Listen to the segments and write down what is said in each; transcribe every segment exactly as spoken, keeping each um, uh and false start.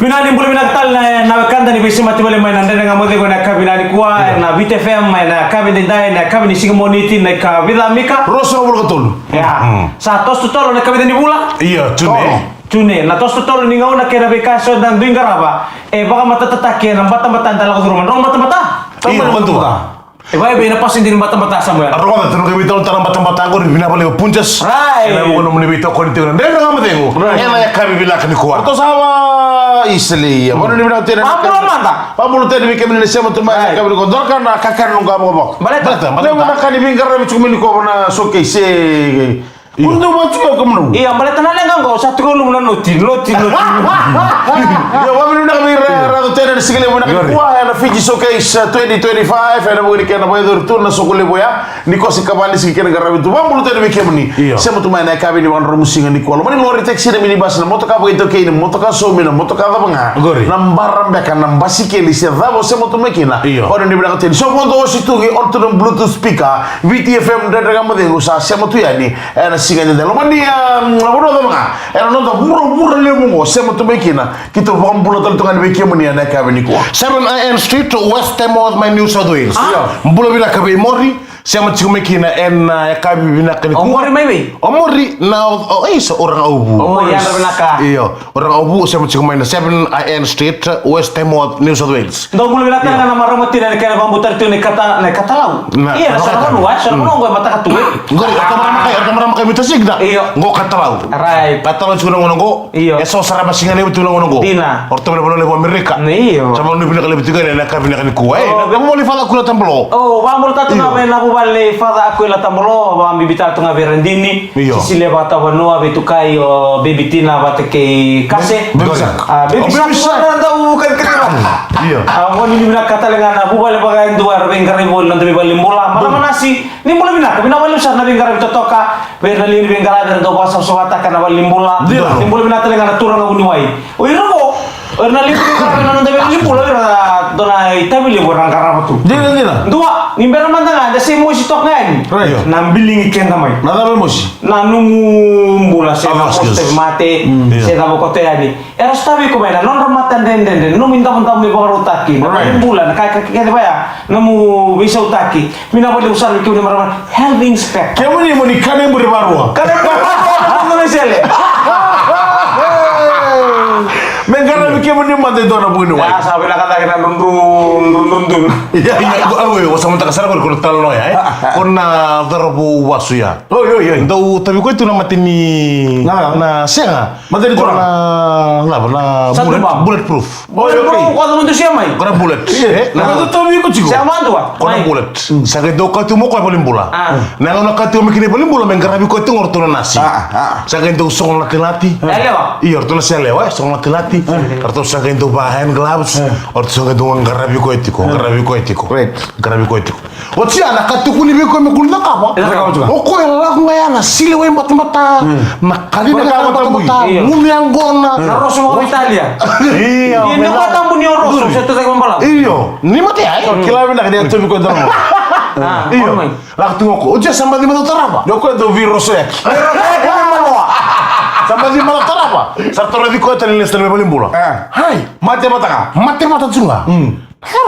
Vinaka, ni bula vinaka tale na, na wekada ni veisemati vale mai na Dredre Ga Mo Cegu ena yakavi nikua, ena Viti F M, ena yakavi edaidai, na yakavi ni siga Moniti, na ikavica, Mika? Ruasagavulu ka tolu. Ia. Sa toso totolo na ikavica ni vula? Ia, June. June, na toso totolo ni gauna kei na veika eso eda dui qarava e vakamatatataki ena batabata eda lako curuma. Drau matabata? Ia, matabata. E vakaevei na pasede ni batabata, Samuel? A rogoca, tou na qai veitalanoataka na batabata qori, vinaka vakalevu Punjas. Right. Ena vuku nomuni veitokoni tiko na Dredre Ga Mo Cegu. Right. Ena yakavi vinaka nikua. Ratou sa va isele ia. Vanua ni vinaka tena. Vabula mada. Vabula tena vei kemuni na sema tu mai ena yakavi nikua. Dua na ka na kakana noqu a vakavaka. Baleta. Baleta, baleta. Levu na ka ni veiqaravi tiko mai nikua na showcase. Io. Kua ni dau vatu ya, kemunu. Ia, baleta na leqa qo, sa tiko e loma na noti, noti, noti. Io, vakanuinui vinaka vei ira, ira tu tena ena siga levu vinaka nikua ena Fiji Showcase, uh, twenty twenty-five, ena vuku ni kena vakayacori tu na soqo levu oya, ni Kosi Cavani se kena qaravi tu. Vakabula tena vei kemuni. Io. Sema tu mai na yakavi ni vakadromusiga nikua. Loma ni lori, taxi, na minibus, na motoka vakaitaukei, na motoka saumi, na motoka cava ga. Qori. Na bara beka, na basikeli, se cava o sema tu mai kina. Io. Vakanuinui vinaka tena. So vodo o si tu qai on tu na Bluetooth speaker, Viti F M Dredre Ga Mo Cegu, sa sema tu yani. Ena siga edaidai, loma ni, ah, vanua cava ga ena noda vuravura levu oqo, sema tu mai kina. Keitou vakabula tale tu ga yani vei kemuni ena yakavi nikua. Seven Ann Street, West Tamworth mai New South Wales. Ah. Bula vinaka vei Mori, sema tiko mai kina ena, ah, yakavi vinaka nikua. O Mori mai vei? O Mori na, o, o, isa, o Ragauvu. O, yadra vinaka. Io. O Ragauvu, sema tiko mai na seven Ann Street, West Tamworth, New South Wales. Dou bula vinaka tale ga na marama tina ni kena vakabutari tu na ikata, na ikatalau. Ia, na so na vanua, e so na vanua qo e mataka tu, e. Qori, o ratou marama kai, o ratou marama kai Vita Sigda. Io. Qo katalau. Right. Katalau tiko na gauna qo. Io. E so sara vasiga levu tiko na gauna qo. Dina. O ratou mai na vanua levu Amerika. Io. Sa vanua vinaka levu tiko ena yakavi vinaka nikua, e. Na vuvale i Father Akua Tabolo. O, vakabula tale tu ga vei na vuvale i Father Akua Tabolo, vakabibi tale tu ga vei Radini. Io. Sisile vakatavanua, veitukai, o Baby Tina vata kei Kase. Baby Shark. Ah, Baby Shark. Io. Ah, vakanuinui vinaka tale ga na vuvale vakayadua era veiqaravi voli na noda veivalenibula. Marama Nasi, ni bula vinaka, vinaka vakalevu sara na veiqaravi totoka. Vei ira na liga ni veiqaravi era dau vakasavasavataka na valenibula. Dina. Ni bula vinaka tale ga na turaga vuniwai. O ira qo, o ira na liga ni veiqaravi na noda veivalenibula, o ira dua na itavi levu era qarava tu. Dina, dina. Dua, ni bera mada ga da se mosi toka yani. Right. Na biligi keda mai. Na cava e mosi? Na nomu bula se na mosi, tauvimate, se cava koto yani. Era sotavi iko mai na nodra matadredredre, nomu idavodavo me vakarautaki, na valenibula, na ka kece vaya, nomu veisautaki. Vinaka vakalevu sara vei kemuni marama, health inspector. Kemuni mo ni kana i muri varua. Kana i muri varua, na sele. Me qaravi kemuni mada e dua na vuniwai. Ia, sa vinaka cake na drudru, drudru, drudru. Ia, ia, au, au, au sa mataka sara qori ko na talanoa ya, e? Ko na cauravou vasu ya. Oi, oi, oi. Dau tavi koya tu na mate ni, na sega. Mate ni turaga. Na, na, na bullet, bulletproof. Oi, oi. Ko na bullet. Io. E, na bullet. Ko na bullet. Sa qai dau kauti mai o koya i valenibula. Na gauna kauti mai kina i valenibula, me qaravi koya tiko o ratou na nasi. Sa qai dau sogo na latilati. Io, o ratou na selewa, e, sogo na latilati. Ratou sa qai dau va hand gloves. O ratou sa qai dau qaravi koya tiko, qaravi koya tiko. Qaravi koya tiko. Oti ya na ka tukuni vei koya me kua ni cakava. O koya lako ga ya na sili wai batabata. Na kaci na ka batabata. Gunu yaqona. Na roso vakaitalia. Io. Ni koya tabu ni o roso, se tu cake me balavu. Io. Ni mate ya, e? Kila vinaka ni a tovi koya dua na gauna. Io. Lako tu ga o koya. Oti ya sa baci mada tarava. Ni o koya dau veirosoyaki. Sa baci mada tarava. Sa toreci koya tale ni lesu tale mai valenibula. Hai. Mate vata ga. Mate vata tu ga.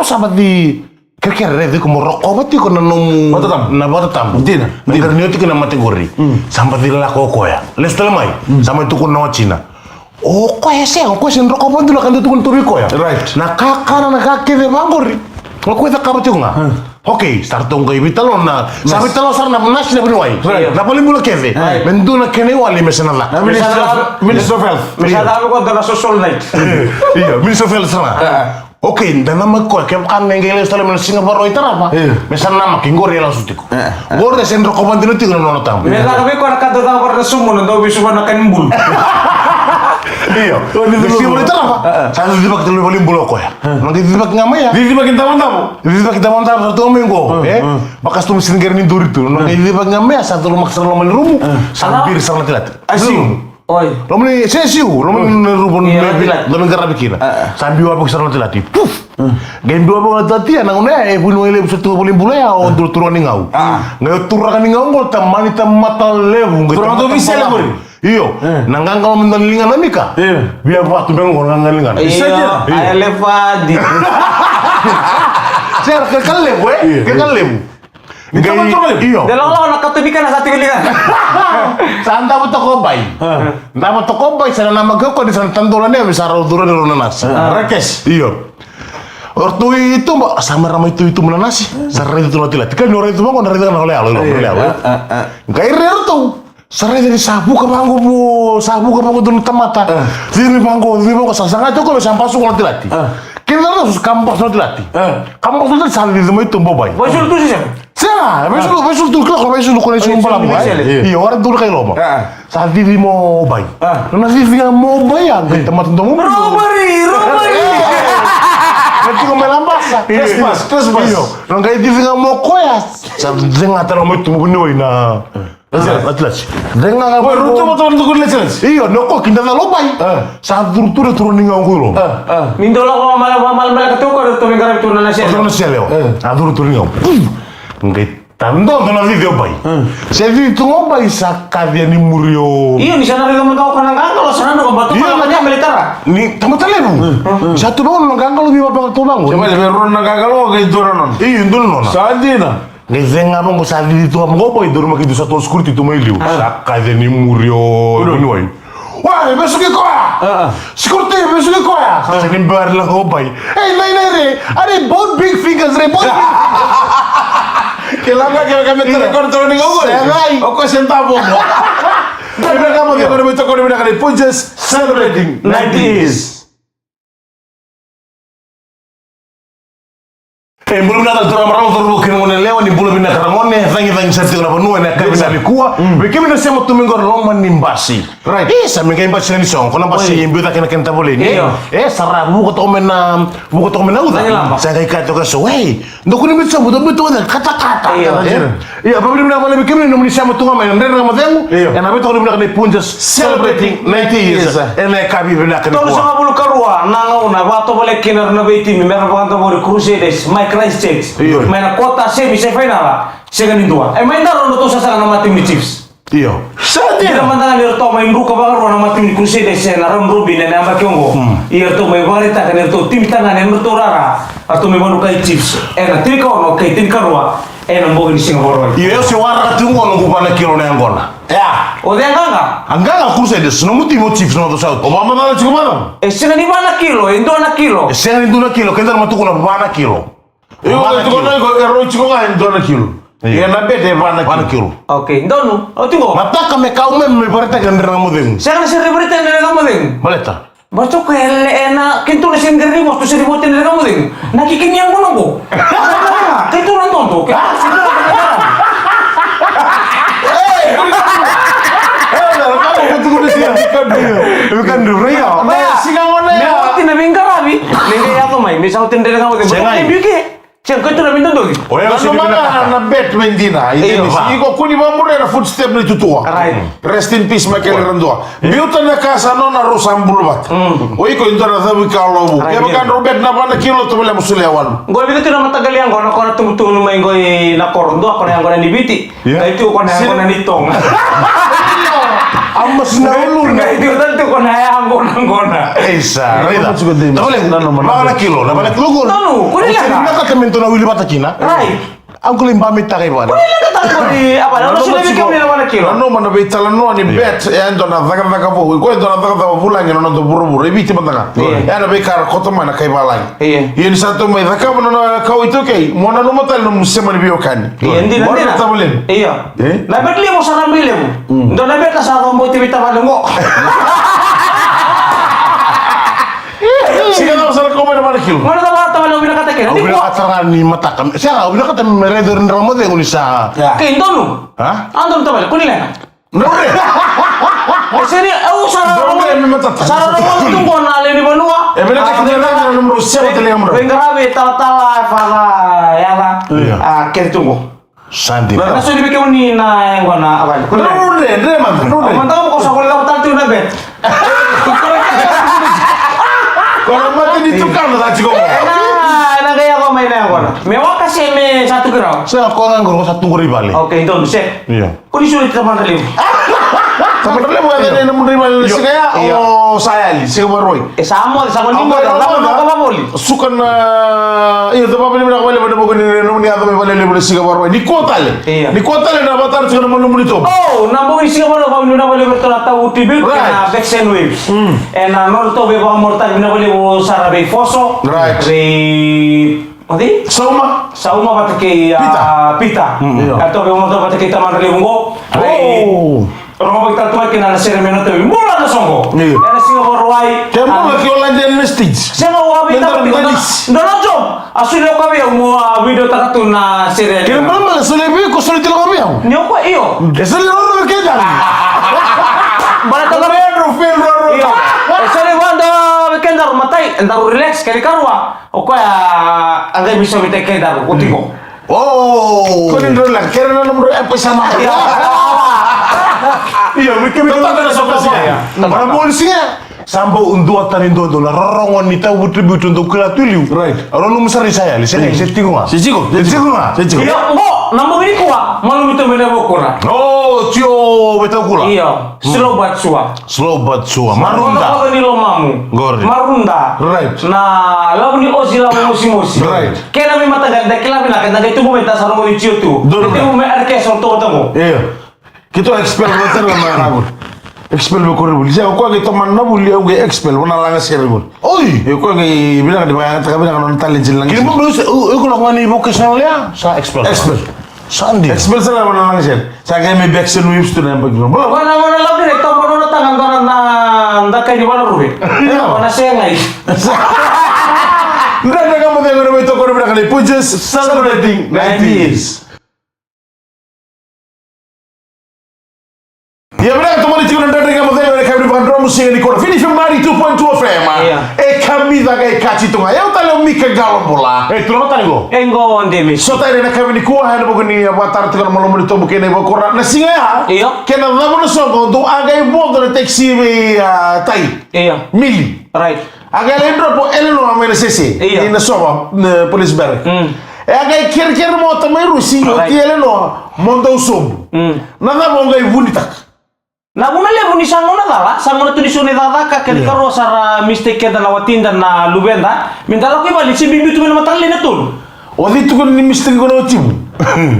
Sa baci Kerekere, raica iko mo rokova tiko na nomu vatatabu. Na vatatabu. Dina. Me qaravi tiko na mate qori. Sa baci lako o koya. Lesu tale mai. Sa mai tukuna na watina. O koya e sega, o koya e sega ni rokova dua na ka dau tukuna tu vei koya. Right. Na kakana, na ka kece vaqori. O koya e cakava tiko ga. Okay, sa ratou qai veitalanoa na, sa veitalanoa sara na nasi, na vuniwai. Right. Na valenibula kece. Me dua na kena iwali me sa na caka. Ministry of, Ministry of Health. Me sa caka ko dua na social night. Io, Ministry of Health sara ga. Okay, da nanuma koya, kevaka me qai lesu tale mai na siga Vakarauwai tarava, me sa namaki, qori e lasu tiko. Qori e sega ni rokova dina tiko na nona tabu. Me caka vei koya na ka dau caka vata na sumu, na dau veisuva na ka ni bulu. Io. Na siga Vakarauwai tarava, sa cicivaki tale mai valenibula o koya. Na qai cicivaki ga mai ya. Cicivaki davodavo. Cicivaki davodavo, sa tu mai qo. E? Vaka sa tu mai sega ni qai ni duri tu. Na qai cicivaki ga mai ya, sa tu lomaki sara loma ni rumu. Sa biri sara na latilati. Asiu. Oi. Loma ni, se siu, loma ni rumu me qaravi kina. Sa biu wavoki sara na latilati. Puf! Qai biu wavoki na latilati, na gauna ya e vuniwai levu sara tu valenibula ya, o dua turaga ni gau. Qai o turaga ni gau qo, tamani tamata levu, qai tamata balavu. Io, na qaqalo mai na ligana o Mika. Io. Via vatu beka qo na qaqalo ligana. Io, io. A elefadi. Sega, ke ka levu, e? Io, ke ka levu. Io. De lolo na kato Mika na sa tiko ligana. Sa davo toka o Bai. Davo toka o Bai, sa na namaki o koya ni sa na tadola ni yame sa rau curu ni rau na nasi. Rakes. Io. O ratou i tuba, sa mera mai tu i tuba na nasi. Sa raica tu na tilati. Ka ni o raica tu vaqo, na raica na yalo, yalo, yalo. Qai rai o ratou. Sa raica ni sa vuka vaqo vo, sa vuka vaqo dua na tamata. Cici mai vaqo, cici mai vaqo, sa saga tiko me sa basu ko na tilati. Kena na su ka basu na tilati. Ka basu na tilati sa cici mai tu o Bai. Basu tu sisa. Sega, basu tu, basu tu, kila ko basu tu ko na isu balavu. Io, ora dua kai loma. Sa cici mai o Bai. Na cici ga mai o Bai, a qai tamata domo. Robbery, robbery. Na tiko mai Labasa. Trespass, trespass. Io, na qai cici ga mai o koya. Sa cega tale mai tu vuniwai na Na tilati. Dega ga. Oi, rutu mo tau rutu kuri na tilati. Io, no ko kinda na lobai. Sa curu tu na turu ni gau qo i loma. Ni dou lako vamala, vamala, mala ka tau ko, ratou veiqaravi tu na nasi yalewa. Ratou na nasi yalewa. A curu tu ni gau. Qai tadodo na cici o Bai. Se cici tu ga o Bai sa kaci yani muri o. Io, ni sa na raica mada o koya na qaqalo, sa na nuka batu. Io, na ka mele tara. Ni tamata levu. Sa tu vaqo na qaqalo, vei vapaka tu vaqo. Sa mai le vei rua na qaqalo, qai dua na nona. Io, dua na nona. Sa dina. Qai cega vaqo, sa cici tu ga vaqo o Bai, dua na makidu sa tolu security tu mai liu. Sa kaci yani muri o vuniwai. Wa, e vesuki koya! Security, e vesuki koya! Sa sega ni bari la o Bai. Ei, nai, nai re, are both big fingers re, both big fingers. Kila ga ke ka me tara kono toro ni gogo. Segai. O ko senta bobo. Kena ka mo ke kono me tokoni vinaka ni Punjas celebrating ninety years. E bula vinaka tale turaga, marama, cauravou kei na gone yalewa, ni bula vinaka ragone, cagicagi sara tiko na vanua ena yakavi nikua. Vei kemuni na sema tu mai qo e loma ni basi. Right. E sa mai qai basi ni sogo, ko na basi e biu cake na kena tavaleni. Io. E sa ra vuka toka mai na, vuka toka mai na uca. Sa qai kaya toka eso, ei, dou kua ni biu sobu, dou biu toka na katakata. Io. Io, vakavinavinaka vakalevu vei kemuni nomuni sema tu ga mai ena Dredre Ga Mo Cegu. Io. Ena veitokoni vinaka ni Punjas celebrating ninety years. Ena yakavi vinaka nikua. Tolusagavulu ka rua na gauna vakatovolei kina na veitimi me ra vakadavori Crusaders mai Christchurch. Io. Mai na quarter semi, semi final. Sega ni dua. E mai daro na tou sasaga na matimi ni Chiefs. Io. Sa dina. Dina mada ga ni ratou mai druka vakarua na matimi ni Crusaders ena round robin ena yabaki oqo. Ia ratou mai vakaraitaka ni ratou timi tagane ena ratou rara. Ratou mai vanukai Chiefs ena tinikaono kei tinikarua. Ena bogi ni siga Vakarauwai. Io, au se waraka tiko qo noqu va na kilo na yaqona. Ia. O cei a qaqa? A qaqa o Crusaders, nomu timi o Chiefs, North or South. O vakamacala tiko mada. E sega ni va na kilo, e dua na kilo. E sega ni dua na kilo, keda na matukuna va na kilo. Io, va na kilo. Iko e rau tiko ga e dua na kilo. Io. Ia na bete e va na kilo. Va na kilo. Okay, donu, au tiko. Mataka me kau me, me vakaraitaka na Dredre Ga Mo Cegu. Sega na sere vakaraitaka na Dredre Ga Mo Cegu. Baleta o koya e le, ena, keitou na sega ni qai raivosi, tou sega ni voti ena Dredre Ga Mo Cegu. Na kiki ni yaqona qo. Keitou na dodo, keitou na sega ni qai raivosi. Ei, ori ka tu. Ei, ori ka tu. Ori ka tu, ori ka tu. Ori ka tu, ori ka tu. Me oti na veiqaravi, ni qai yaco mai, me sa oti na Dredre Ga Mo Cegu. Sega. Sega, keitou na veidodogi. Oya, nanuma ga na bet me dina. Io, va. Iko kua ni vakamuria na footstep ni tutua. Right. Rest in peace, Michael Radua. Biuta na ka sa nona, rau sa bulu vata. O iko e dua na cavu i ka lovu. Right. Kevaka drau bet na va na kilo, tovolea mo solia walu. Qo e vica tu na mataqali yaqona, ko na tubutubu mai qo i na koro, dua ko na yaqona ni Viti. Ia. Qai tiko ko na yaqona ni Toga. A masu na uluna. Qai tiko tale tiko ko na yaqona qona. Isa, raica. Tavale, na va na kilo, na va na kilo qo. Nonu, kua ni leqa. Au sega ni vinakata me dou na wili vata kina. Rai. Au qai lai ba mai taka i vale. Kua ni leqa tale qori, a vale, au na solia vei kemuni na va na kilo. Nanuma na veitalanoa ni bet, e dua na cakacaka vou, e dua na cakacaka vulagi ena noda vuravura, e Viti mada ga. Ia. Ena veika era koto mai na kai valagi. Ia. Ia ni sa tou mai cakava na nona kau iTaukei, mo nanuma tale nomu sema ni veiwekani. Ia, dina, dina. Tavale. Ia. E? Na bet levu sa na mai levu. Dua na bet sa na bauti vei tavale qo. Siga na sa na kau mai na va na kilo. Qo na tavale, tavale, au vinakata kina. Au vinakata ga ni mataka. Sega, au vinakata me raica o Dredre Ga Mo Cegu ni sa. Ia. Kei donu. A? A donu tavale, kua ni leqa. Nure. E sega ni, au sa ra, sa ra tu qo na lewe ni vanua. E vei na ka kina na numero seven tale ga mura. Veiqaravi, talatala, fala, yala. Ia. A, kece tu qo. Sa dina. Na soli vei kemuni na yaqona, a vale. Nure, nure mada, nure. Mada ko sa vole lako tale tu na bet. Ko na mate ni tukana sa tiko. Ena, ena qai yaco mai na yaqona. Me waka se me sa tu qo i rau. Sa ko ga qo sa tu qori i vale. Okay, donu, set. Ia. Ko ni soli tiko mada levu. Sa mada levu ya na nomudou vale na siga ya, o sa yali, siga Vakarauwai. E sa moce, sa mani moce, sa mani moce voli. Suka na, io, sa vavinavinaka vakalevu ena vuku ni nomuni yaco mai vakalevu na siga Vakarauwai. Nikua tale. Nikua tale na vakatara tiko na nomuni tobu. O, na bogi ni siga Vakarauwai, vavinavinaka vakalevu iratou na Tau Tribute, na Vexen Waves. Ena nodratou veivakamoretaki, vinaka vakalevu sara vei Foso. Vei Oti? Sauma. Sauma vata kei, a, Pita. Pita. Mm. Io. Ka toka vei Sauma vata kei tamana levu qo. Ai. Rogo vata tu mai kina na sere me na tovi. Bula na soqo. Io. Ena siga Vakarauwai. Ke bula ki Holland na stage. Sega wa vei tau tiko na. Donald Trump. A suli o ka vei au mo a video taka tu na sere. Ke bula bula suli vei ko suli tiko vei au. Ni o ko io. E suli roro vei keda. Bala tau vei Andrew Phil roro. Io. E suli vanda vei keda matai. Eda relax keri karua. O koya a qai veisautaki kedaru, o tiko. O. Ko ni dro la, kere na nomudrau epa i sama. Io, mi kemi dro la sa kasi. Io. Bara mo ni siga. Sa bau duatani dodonu na rorogo ni Tau Tribute dou kila tu i liu. Right. Rorogo mo sara ni sa yali, se tiko ga. Se tiko, se tiko ga. Se tiko. Io, qo, na bogi nikua, malumu tu me na vokura. O, tio, vei Tau Kula. Io, slow but sure. Slow but sure. Marunda. Marunda ni lomamu. Qori. Marunda. Right. Na lavo ni osi, lavo mosimosi. Right. Kena me mataqali da kila vinaka, da qai tubu mai, da sa rogo ni tio tu. Donu. Da tubu mai, arke sol to tago. Io. Keitou expel vata na mai rago. Expel me korea vuli. Sia, o koya qai tomana na vuli, au qai expel, vana laga sere vuli. Oi! E koya qai vinaka ni vakayagataka vinaka nona talent ni laga sere. Kiri mo, o, o, o, ko na koya ni vocational ya, sa expel. Expel. Sa dina. Expel sara vana laga sere. Sa qai mai Vexen Waves tu na yabaki. Bro. Vana, vana laga sere, toka nona taga, dua na, na, na kai ni vana ruve. Io. Vana segai. Dredre Ga Mo Cegu ena Veitokoni, vinaka na Punjas, celebrating ninety years. Ia vinaka, tomani tiko na Dredre Ga Mo Cegu ena yakavi ni vakadromu siga nikua na Fini F M ninety-two point two F M. Ia. E kamica ga e kati tu ga. Ia, au tale o Mika Qalobula. E, turaga tale qo. E qo o Demis. So tale ena yakavi nikua, ena vuku ni a vakatara tiko na malumu ni tobu kei na ivakura. Na siga ya. Ia. Kena cava na soqo, dou a qai vodo na taxi vei, a, Tai. Ia. Mili. Right. A qai lai dropo Eleanor mai na sese. Ia. Ni na sova, na police barrack. Mm. E a qai kerekere mo Tamai Rusi, right, oti Eleanor, mo dau sobu. Mm. Na cava o qai vunitaka? Na vuna levu ni sa gauna cala, sa gauna tu ni so ni cakacaka, kena ikarua sara mistake keda na watida na luveda, me da lako i vale, se bibi tu mai na mataka lailai na tolu. O cei tukuna ni mistake ko na watimu?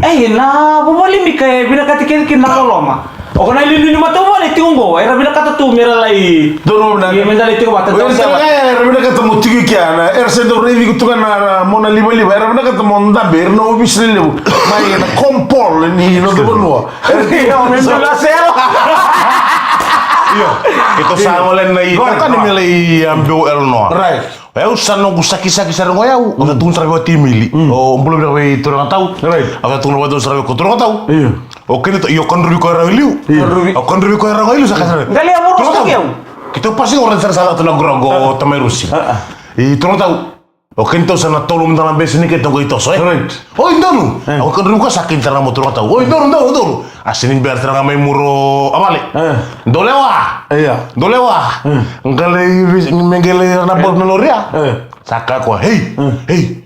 Ei, na vuvale Mika e vinakati kece kina na loloma. O koya na iliuliu ni matavuvale tiko qo, era vinakata tu mera lai. Donu vinaka. Ia, meda lai tiko vata. O ira tale ga era vinakata mo tiko i kea, na era se dau raici iko tu ga na, na mona livaliva, era vinakata mo dabe, era na ovisa lelevu. Mai na Compol ni Northern Vanua. Io, me dua na sela. Io, keitou sa gole na i. Gole, gole. Tani me lai a biu Eleanor. Right. O yau sa noqu sakisaki sara qo yau, o na tukuna sara vei o Timili. Mm. O bula vinaka vei turaga Tau. Right. O na tukuna vei turaga Tau. Io. O kena to, io, kadruvi koya rawa i liu. Io. Kadruvi. O kadruvi koya rawa i liu, sa kaya sara. Qai lai a voro sa keu. Keitou pasi qo, raica sara sa cata na qoroqo o Tamai Rusi. Ah, ah. I turaga Tau. O kena to sa na tolu mada na bese ni keitou qai toso, e? Right. Oi, donu. Eh. O kadruvi koya sa kena tara mo turaga Tau. Oi, donu, donu, donu. A sini bera tara ga mai muro a vale. Eh. Dou lewa. Ia. Dou lewa. Eh. Qai lai, me qai lai na bot na lori ya. Eh. Sa kaya koya, hei, hei.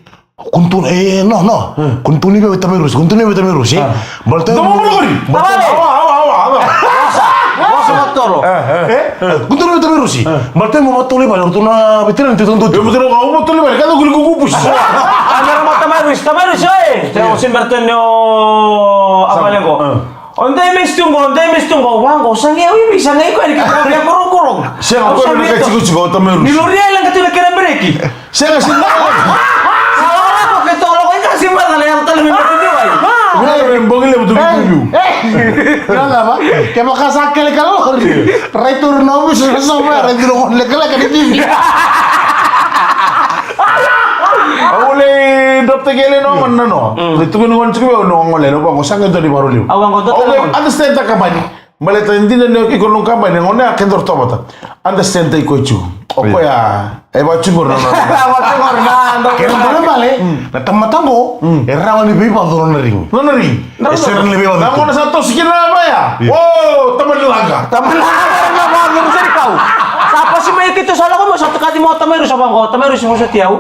Kuntu, e, no, no. Eh. Kuntu ni vei Tamai Rusi, kuntu ni vei Tamai Rusi. Ah. Balta mo. Awa, awa, awa, awa. Vosa, vosa matolo. Eh, eh. Eh? Kuntu ni vei Tamai Rusi. Eh. Balta mo matolo i vale, ratou na veterani tiko tu. Yo, matolo, au matolo i vale, ka dau kuli kuku pusi. A mera mo Tamai Rusi, Tamai Rusi, oi. Teo, sin bertene o a vale qo. Eh. O dei me isi tu qo, o dei me isi tu qo, vaqo, sa qai au ivi, sa qai koya ni keitou via korokoro. Sega, au koya sa me na via kai tiko tiko, o Tamai Rusi. Ni loria e leqa tu na kena bereki. Sega, sega. Sa lako, lako, keitou lako, e ka si mada na yaco tale me bereki wai. Vinaka me bogi levu tu ki tu. Vinaka va, kevaka sa kele ka lori. Rai turu na ofisu, sa va, rai turu na lekaleka ni tivi. Au lai drop taki Eleanor, gone nanoa. Mm. Lai tukuni gone tiko vei au, no gole, no vaqo, sa qai dua ni vakarau levu. Au vaqo, dua tale gone. Understand taka mani. Baleta e dina ni iko noqu kabani, gone ya, ke daru tovata. Understand taki koya tiko. O koya, e vaka tiko na nona. Vaka tiko na nona. Kena ibalebale, na tamata qo, e rawa ni veivacu nona ring. Nona ring. E sega ni veivacu. Na gone sa toso kina na vaya. Io. O, tamani laga. Tamani laga, na vaya, na vaya, na kau. Sa pasi mai keitou sa lako mai, sa tukati mai o Tamai Rusi, sa vaqo, Tamai Rusi, vosoti au.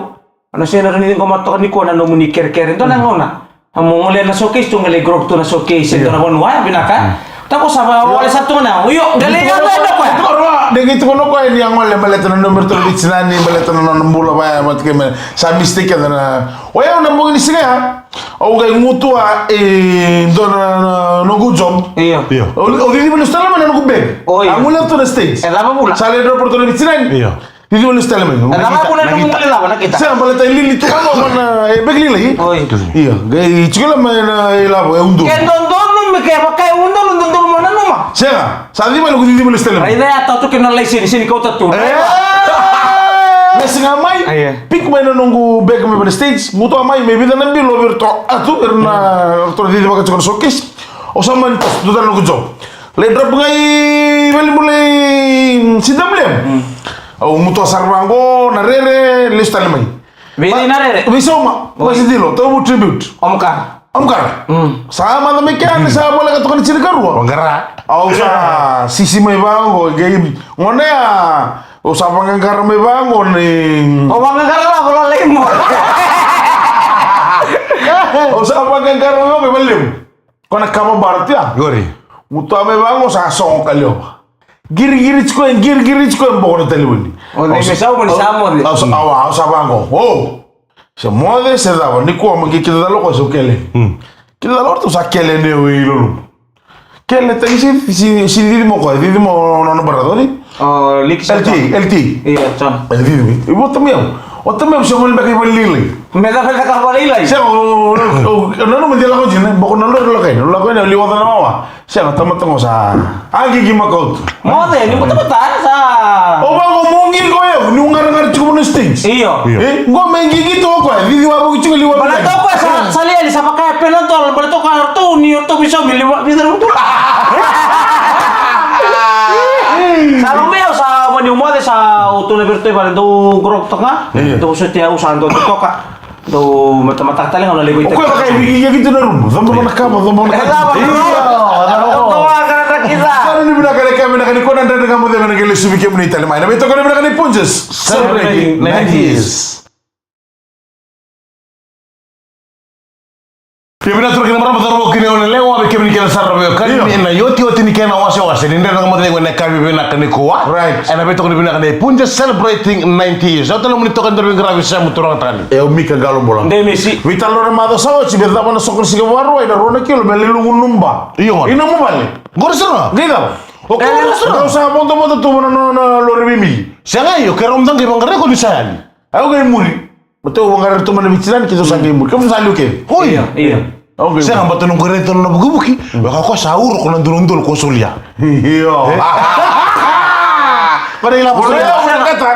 Au na sega ni rawa ni ciqoma toka nikua na nomuni kerekere. Dua na gauna. Mo gole na showcase tu, qai lai grog tu na showcase. Io. Dua na vanua, e, vinaka. Mm. Tako sa va wale sa tu na. Io, dele ya na doko ya. Dele tu na koya ni a gole baleta na number tolu ni tinani, baleta na nona bula vaya, vata kei me sa mistake na. O yau na bogi ni siga ya. Au qai gutuva e dua na, na noqu job. Io. Io. O, o cici vale tale mai na noqu bag. Oi. A gole tu na stage. E cava bula? Sa lai drop tu na vitinani. Io. Cici vale tale mai. E cava bula na noqu gole cava na kita? Sa baleta e lili tu vaka na e bag lili. Oi. Io. Qai tiko la mai na ilavo e udolu. Ke dodonu me ke vaka e udolu, dodonu mo nanuma. Sega. Sa cici vale, cici vale tale mai. Raica ya tau tu kei na laiseni, seni kauta tu. E. Me siga mai. Aia. Pick mai na noqu bag mai vale stage, gutuva mai me vica na bilo vei iratou, a tu, era na, ratou cici vaka tiko na showcase. Au sa mani toso, dua tale noqu job. Lai drop ga i vale bula i C W M. Au gutuva sara vaqo, na rere, lesu tale mai. Vei na rere? Vei sauma, vei se dilo, tau vu tribute. Omkar. Omkar. Sa maca mai kea, ni sa voleka toka ni tinikarua. Au sa sisi mai vaqo, qai Gone ya, o sa vaqaqara mai vaqo ni. O vaqaqara la, ko lalai mo. O sa vaqaqara mai vaqo i valevu. Ko na kava bara tu ya. Qori. Gutuva mai vaqo sa sogo ka liova. Qiriqiri tiko e, qiriqiri tiko e boko na talevoni. O, au sa, au sa vaqo. O. Se moce, se cava, nikua, ma qai kidacala o koya, se u kele. Kidacala o ratou sa kele nei au i loloma. Kele tagi si, si, si cici mo koya, cici mo nona brother ni? O, Liki sa L T, L T. Io, John. E cici mai. I vota mai au. O tamai au se gole beka i valelailai. Me cava, me cava ka valelailai? Se o, o, o, nanuma de lako jina, boko na lori lako yani, lako yani, liwa na wawa. Sega, tamata qo sa. A, qi, qi makau tu. Moce, ni butabutara sa. O vaqo mo qi ko yau, ni u qaraqara tiko na stage. Io. Io. E, qo me qi, qi tu o koya, cici wavoki tiko liwa. Bale tu o koya sa, sa liali sa vaka e Panadol, bale tu o koya ratou ni ratou visaumi liwa, visaumi tu. Sa lomea au sa vani u moce sa u tu na vei ratou i vale dou grog toka. Io. Dou sotia au sa dou toka. Dou matamataka tale ga na levu i. O koya vaka e viki, ia ki tu na rumu. Coba na kama, coba na kama. Io, na rumu. Coba na kama, coba na kama. Sa ni vinaka na kama, vinaka ni kona, dredre ga mo ceva na qai lesu vei kemuni tale mai. Na veitokoni vinaka ni Punjas. Celebrating ninety years. Ia vinaka turaga kei na marama, cauravou kei na goneyalewa, vei kemuni kece sara na veiwekani. Io. Ena iotioti ni kena wasewase ni Dredre Ga Mo Cegu ena yakavi vinaka nikua. Right. Ena veitokoni vinaka ni Punjas celebrating ninety years. Au tale nomuni toka ni dau veiqaravi, Semu Turagatani. E o Mika Qalobula. Demesi. Veitalanoa na macawa sa oti, me cava na soko ni siga Vakarauwai, na rua na kilo me lai lugu nuba. Io. Ina mo vale. Qori sara. Qai cava? O koya sara. Au sa vodovodo tu na, na, na lori veimili. Sega, io, keirau mada qai vaqarai ko ni sa yali. Au qai muri. Matou vaqarai tu mai na vitinani, keitou sa qai muri. Keitou sa liu kece. Oi. Io, io. Au qai muri. Sega, baleta noqu rai tu na vukivuki. Vaka ko sa uro ko na dua na udolu ko solia. Io. E? Baleta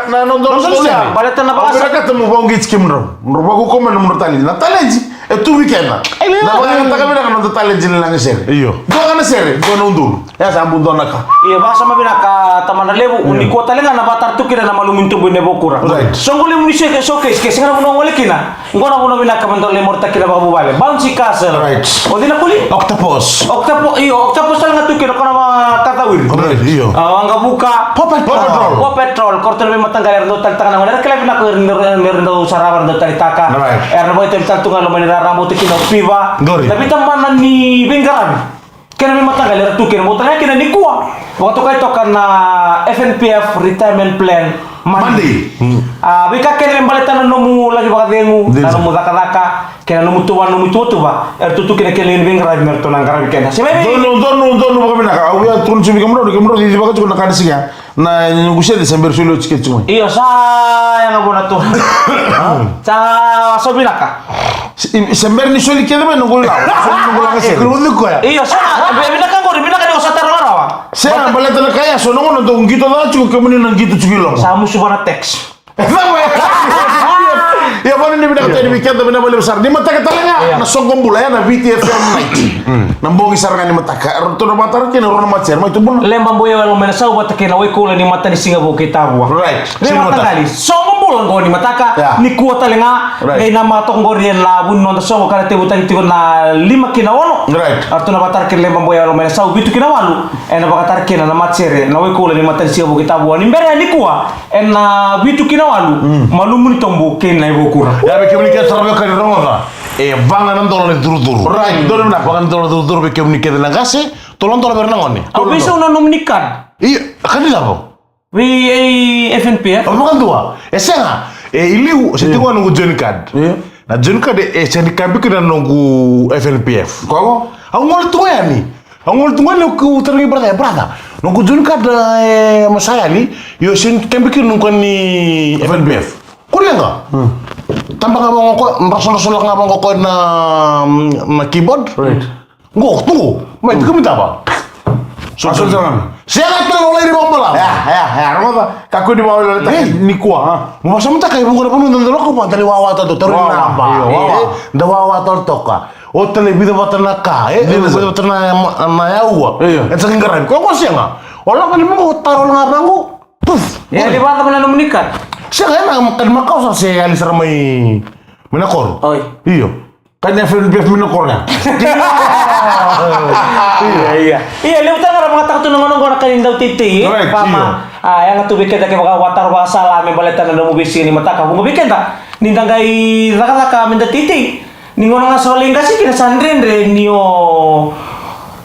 na noda solia. Baleta na vakasa. Au vinakata mo vaqo kei kemudrau. Mo vaqo ko mai na nomudrau taledi. Na taledi e tu vei keda. Na vakataka vinaka na noda taledi na lagasere. Io. Dua ga na sere, dua na udolu. E sa buto na ka. Ia, vakasama vinaka tamana levu, nikua tale ga na vakatara tu kina na malumu ni tubu i Navukura. Right. Soqo levu ni showcase, ke sega na vanua gole kina. Qo na vanua vinaka me dau lai moretaka kina vakavuvale. Bouncy Castle. Right. O cina koli? Octopus. Octopo-, io, Octopus tale ga tu kina, ko na vakacawiri. Right, io. A, Waqavuka. Paw Patrol. Paw Patrol. Paw Patrol. Ko ratou na veimataqali era dau taleitaka na gone. Era kila vinaka era dau sarava, era dau taleitaka. Right. Era na vakaitavi tale tu ga e loma ni rara, bauta kina o Piva. Qori. Na veitabana ni veiqaravi. Kena veimataqali era tu kina, bau tale ga kina nikua. Vakatokai toka na F N P F retirement plan Monday. Monday. A, veika kece me baleta na nomu laki vakacegu, na nomu cakacaka, kei na nomu tuva, nomu ituvatuva. Era tu tu kina kena veiqaravi me ratou na qaravi kina. Se mai vei. Donu, donu, donu vakavinaka. Au via tukuna tiko vei kemudrau, kemudrau cici vaka tiko na ka ni siga. Na noqu sede se bera soli oti ke tiko mai. Io, sa yaga vua na tu. Sa so vinaka. Se, se bera ni soli kece mai noqu ilavo. Soli noqu lagasere. Io, sa, vinaka qori, vinaka ni o sa taro rawa. Sega, baleta na ka ya, so na gauna dou qito ca tiko, kemuni na qito tiko i loma. Sa musu vua na tax. Ia, vaka ni vinaka tale vei keda, vinaka vakalevu sara. Ni mataka tale ga, na soqo bula, ya na V T F M night. Na bogi sara ga ni mataka. Eratou na vakatara kina, rua na matasere, mai tu bula. Leba Boyau Yalomai Nasau vata kei na Waikoula ni Matanisiga Vou kei Tavua. Right. Ni mataka. Soqo bula qo ni mataka, nikua tale ga, qai namaka toka qori ena vu ni noda soqo ka na tevutaki tiko na lima ki na ono. Right. Eratou na vakatara kina Leba Boyau Yalomai Nasau, vitu ki na walu. Ena vakatara kina na matasere, na Waikoula ni Matanisiga Vou kei Tavua. Ni bera ya nikua, ena vitu ki na walu, malumu ni tobu kei Navukura. Ia vei kemuni kece sara vei kemuni rogoca. E vaqa na dola na curucuru. Right, dola na. Vaqa na dola na curucuru vei kemuni kece na qase. Tolu na dola vei ira na gone. Au veisau na nomuni card. Io, card ni cava? Vei, e, F N P F. Au vakadua. E sega. E, i liu, se tiko noqu join card. Io. Na join card, e, sega ni kabi kina noqu F N P F. Koya? Au gole tu ga yani. Au gole tu ga yani, au tarogi brother, brother. Noqu join card, e, masa yani. Io, sega ni kabi kina noqu ni F N P F. Ko leqa. Taba ga vaqo ko, rasoraso ga vaqo ko na, na keyboard. Right. Qo, tu qo. Mai, tu kumi taba. So, so, so. Sega tale o lai ri vakabalavu. Ya, ya, ya. Rogoca, kakua ni vakawele nikua, ha? Mo vakasamataka e vuqa na vanua da dau lako vua, da lai wawa tale, tauri na naba. Io, wawa. E, da wawa tale toka. O tale vica vata na ka, e, vica vata na, na yaua. Io. E sa qai qaravi. Ko, ko sega. O lako ni mo taro ga vaqo. Puf! E yali vata mai na nomuni card? Sega, ena card makawa sara se yali sara mai, mai na koro. Oi. Io. Card ni F N P F mai na koro ya. Ia, ia. Ia, levu tale ga na vakataka tu na gauna oqo na ka ni dau teitei, e? Right, io. Fama, a, yaga tu vei keda kevaka au a taro vakasala me baleta na nomu veisiga ni mataka. Vuqa vei keda ni da qai cakacaka me da teitei. Ni gauna ga sa o lai qase kina sa dredre ni o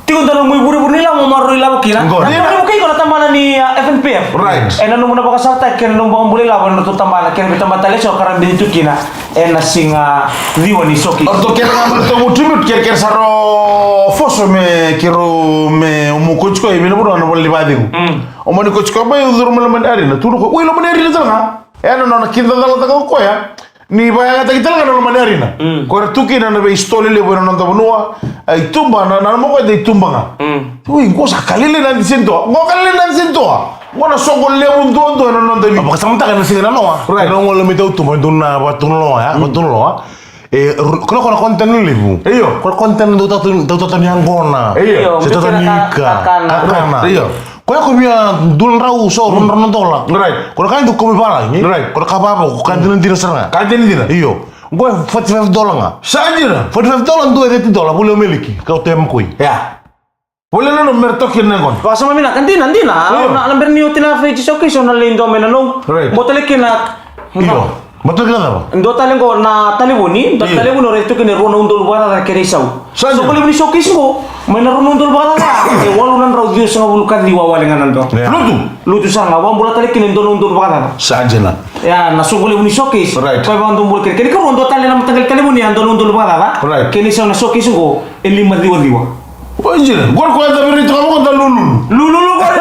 tiko dua na nomu ivurevure ni lavo mo maroroi lavo kina. Qori. Na nomu ivurevure iko na tabana ni, a, F N P F. Right. E na nomu na vakasalataki kei na nomu vakabulai lavo e na nodratou tabana kei na veitabana tale eso ka ra bici tu kina e na siga ciwa ni sokisi. O ratou kere ga mai ratou mo tribute, kerekere sa rau foso me keirau me o mo kotiko e vei na vanua na vola ni vakacegu. Mm. O mani kotiko mai o curu mai loma ni arena, tukuna o koya, oi, loma ni arena tale ga. E na nona kidacala caka o koya. Ni vakayagataki tale ga na loma ni arena. Mm. Ko era tu kina na veisito lelevu ena noda vanua. A, i tuba, na, na mo koya da i tuba ga. Mm. Ui, qo sa ka lailai na disi dua. Qo ka lailai na disi dua. Qo na soqo levu duadua ena noda viti. Vakasamataka na siga na noa. Right. Na gole mai tautuba, dua na vatu na loa, ya, vatu na loa. E, ru-, ko na, ko na content levu. Io. Ko na content dau tatu, dau tatu ni yaqona. Io. Se tatu ni ka, kakana. Kakana. Io. Koya ko via dua na drau so, rua na drau na dola. Right. Ko na ka e dau kau mai valagi. Right. Ko na ka vava, ko ka dinadina sara ga. Ka dinadina. Io. Qo e forty-five dola ga. Sa dina. Forty-five dola, dua e thirty dola, voli o Meliki. Kau te makoi. Ya. Voli na no, me ra toki na gona. Vakasama vinaka, dina, dina. Io. Na, na bera ni oti na Fiji Showcase, o na lai dua mai na nou. Right. Mo tale kina. Io. Matau kina cava? Dua tale qo na talevoni, dua talevoni o raica tu kina e rua na udolu vakacaca na kena isau. Sa dina. Soqo levu ni showcase qo, mai na rua na udolu vakacaca, e walu na drau ciwasagavulu ka ciwa wale ga na dua. Yeah. Lutu. Lutu sara ga, vakabula tale kina e dua na udolu vakacaca. Sa dina. Ia, na soqo levu ni showcase. Right. Koya vakadua bula kina. Kena ikarua dua tale na mataqali talevoni, e dua na udolu vakacaca. Right. Kena isau na showcase qo, e lima ciwociwa. Oi, jina. Qori koya da viri toka vaqo da lululu. Lululu qori.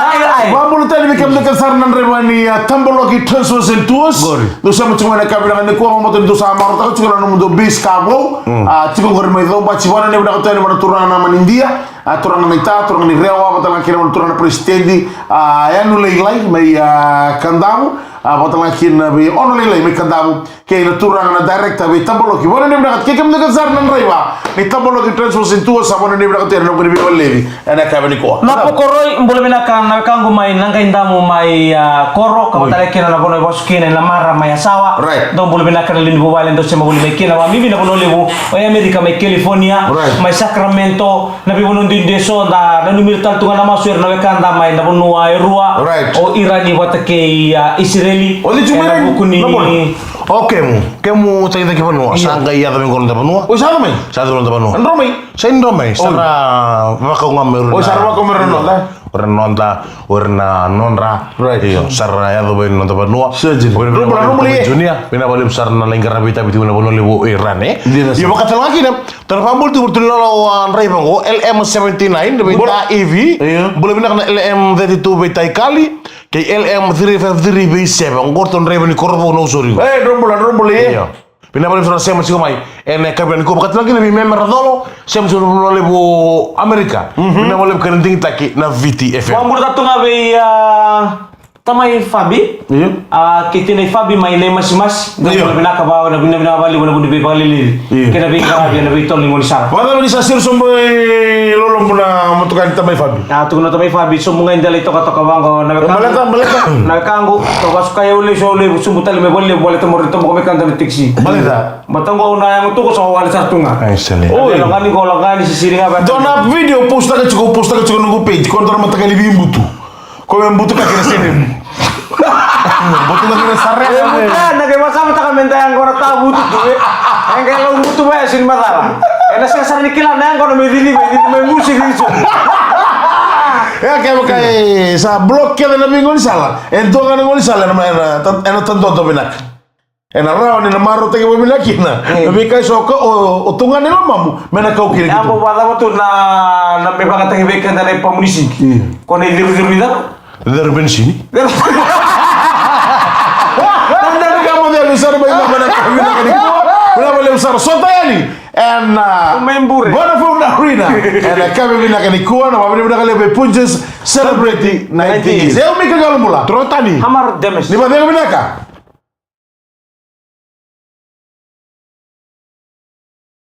Ai, ai. Vakabula tale vei kemudou kece sara na draiva ni, a, Tabaloki Transfers and Tours. Qori. Dou sema tiko mai na ka vinaka nikua, vakamatau ni dou sa marautaka tiko na nomudou base ka vou. Mm. A, tiko qori mai Caubaci, vakavinavinaka tu yani vua na turaga na manidia. A, turaga na ita, turaga ni Rewa, vakatalega kina vua na turaga na peresitedi. A, Yanu Lailai mai, a, Kadavu. A, vakatalega kina vei Ono Lailai mai Kadavu. Kei na turaga na director vei Tabaloki. Vakavinavinaka kei kemudou kece sara na draiva ni Tabaloki Transfers and Tours, sa vakavinavinaka tu ena nomuni veiwaleni ena yakavi nikua. Na Pokoroi, bula vinaka na wekaqu mai Naqaidamu mai, a, Koro, ka vakatalega kina na vanua e vasu kina e Namara mai Yasawa. Right. Dou bula vinaka na lewe ni vuvale dou sema voli mai kina, vakabibi na vanua levu o Amerika mai California, right, mai Sacramento, na veivanua duidui eso, da nanumi ira tale tu ga na masu era na wekada mai na vanua e rua, right, o Irani vata kei, a, Isireli. O cei tu mai ena vuku ni, na vanua? O kemu, kemu cakicaki vanua, io, sa qai yaco mai qo na noda vanua. Oi, sa yaco mai? Sa yaco mai na noda vanua. Dro mai? Sa dro mai, sa ra vakau ga mai ira na, oi, sa ra vakau mai ira na noda. O ira na noda, o ira na nodra. Right. Io, sa ra yaco mai na noda vanua. Sa dina. Vinaka vakalevu Junior. Vinaka vakalevu sara na lai qaravi itavi tiko na vanua levu o Iran, e? Dina sara. Io, vakatalega kina, tara vakabula tiko vei iratou na lala, a, draiva qo, L M seventy-nine vei Ta Ivi. Io. Bula vinaka na L M thirty-two vei Ta Ikali. Kei L M three five three vei Seva. Qo ratou draiva ni Korovou, Nausori qo. E, dro bula, dro bula, e. Io. Vinaka vakalevu sara na sema tiko mai ena yakavi nikua, vakatalega kina vei Meme Racolo, sema tiko na vanua levu o Amerika. Mhm. Vinaka vakalevu kei na digitaki na Viti F M. Vakabula tu ga vei, a, tamai Fabi. Io. A, kei tinai Fabi mai Naimasimasi. Io. Vinaka, vinaka vakalevu na vuni veivakalili. Io. Kei na veiqaravi ena veitolo ni gaunisala. Vakacava ni sa siro sobu e lolobu na motoka ni tamai Fabi? A, tukuna tamai Fabi, sobu ga i dela i tokatoka vaqo na wekaqu. Baleta, baleta. Na wekaqu, toka sukai au lesu, au levu, sobu tale mai Valelevu, baleta mo raica toboka mai keda na tekisi. Baleta. Baleta qo au na yago tu qo sa wale sara tu ga. Ai, sele. Oi. Lagani qo, lagani sisiri ga. Dua na video, postaka tiko, postaka tiko noqu page, ko dua na mataqali veibutu. Ko me butuka kina sene. Butuka kina sare. E, butuka, na ke masamataka me da yago na tavutu tu, e. E qai lau butu vaya sini macala. Ena sega sara ni kila na yaqona me ciciva, e cici mai musi, cici. E a kevaka e sa block kece na veigaunisala, e dua ga na gaunisala ena, ena, ena tadodo vinaka. Ena rawa ni na marautaki vakavinaka kina na veika eso o, o tugana i lomamu me na kau kina ki tu. Yabo vakacava tu na, na me vakataki vei keda na ipamu ni sini. Ko na iceruceru ni cava? Cere penisini. Vinaka vakalevu sara mai na ka vinaka nikua. Vinaka vakalevu sara, sota yani ena Vodafone Arena ena ka vinaka nikua, na vakavinavinaka levu vei Punjas, celebrating ninety years. Eu Mika Qalobula. Trotani. Hamar Demes. Ni vakacegu vinaka.